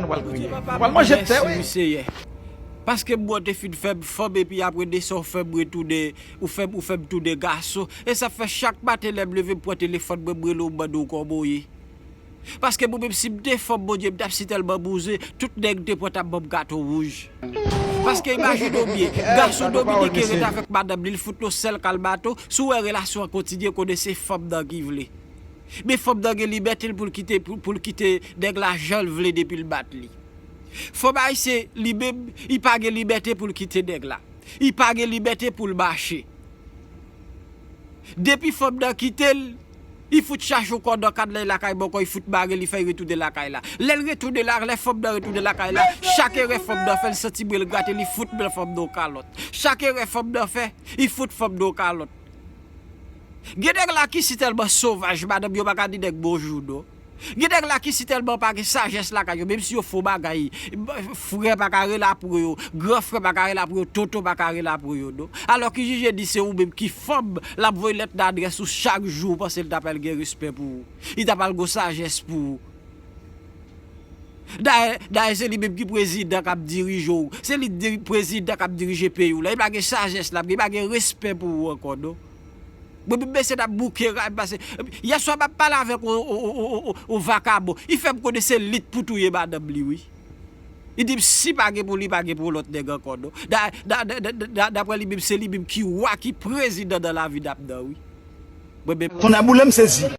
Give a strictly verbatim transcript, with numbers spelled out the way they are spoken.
Nou pral kriye. Nou pral manje tè, wi. Paske m wè w te fin fè m fanm, epi apre de sa w fè m retounen, ou fè m, ou fè m tounen gason. E sa fè chak maten lè m leve, m pran telefòn mwen, m rele w, m mande w kòman w ye. Paske mwen menm, si m te fanm, Bondye, m t ap si tèlman bouzen, tout nèg te pran t ap ban m katon wouj. Paske imajine w byen, gason dominiken rete avèk madanm li, l fout yon sèl kal baton, si w wè relasyon an kontinye, konnen se fanm nan ki vle. Men fanm nan gen libète l pou l kite, pou, pou l kite nèg la jan l vle depi l bat li. Fanm ayisyen li menm, li pa gen libète pou l kite nèg la. Li pa gen libète pou l mache. Depi fanm nan kite l, li fout chache yon kòdon kad la lakay bòkò, li fout mare, li fè l retounen lakay la. Lè l retounen la, lè fanm nan retounen lakay la, chak erè fanm nan fè, l santi bri l grate, li fout bèl fanm nan yon kalòt. Chak erè fanm nan fè, li fout fanm nan yon kalòt. Gen nèg la ki si tèlman sovaj, madanm yo pa ka di nèg bonjou non. Gen nèg la ki si tèlman pa gen sajès lakay yo, menm si yo fè yon bagay, frè pa ka rele apre yo, gran frè pa ka rele apre yo, tonton pa ka rele apre yo non. Alò ki jije di se ou menm ki fanm, l ap voye lèt nan adrès ou chak jou, ou panse l ta pral gen respè pou ou. Li ta pral gen sajès pou ou. Dayè, dayè se li menm ki prezidan k ap dirije w. Se li di, prezidan k ap dirije peyi w la. Li pa gen sajès l ap gen, li pa gen respè pou ou ankò non. Mwen menm mesye t ap bouke ray m pase. Yèswa m ap pale avèk yon, yon, yon, yon, yon vakabon. Li fè m konnen se li t pou touye madanm li wi. Li di m si pa gen pou li, pa gen pou lòt nèg ankò non. Da, da, da, da, da, daprè li menm, se li menm ki wa, ki prezidan nan lavi n ap nan wi. Mwen menm. Ton a boule m sezi.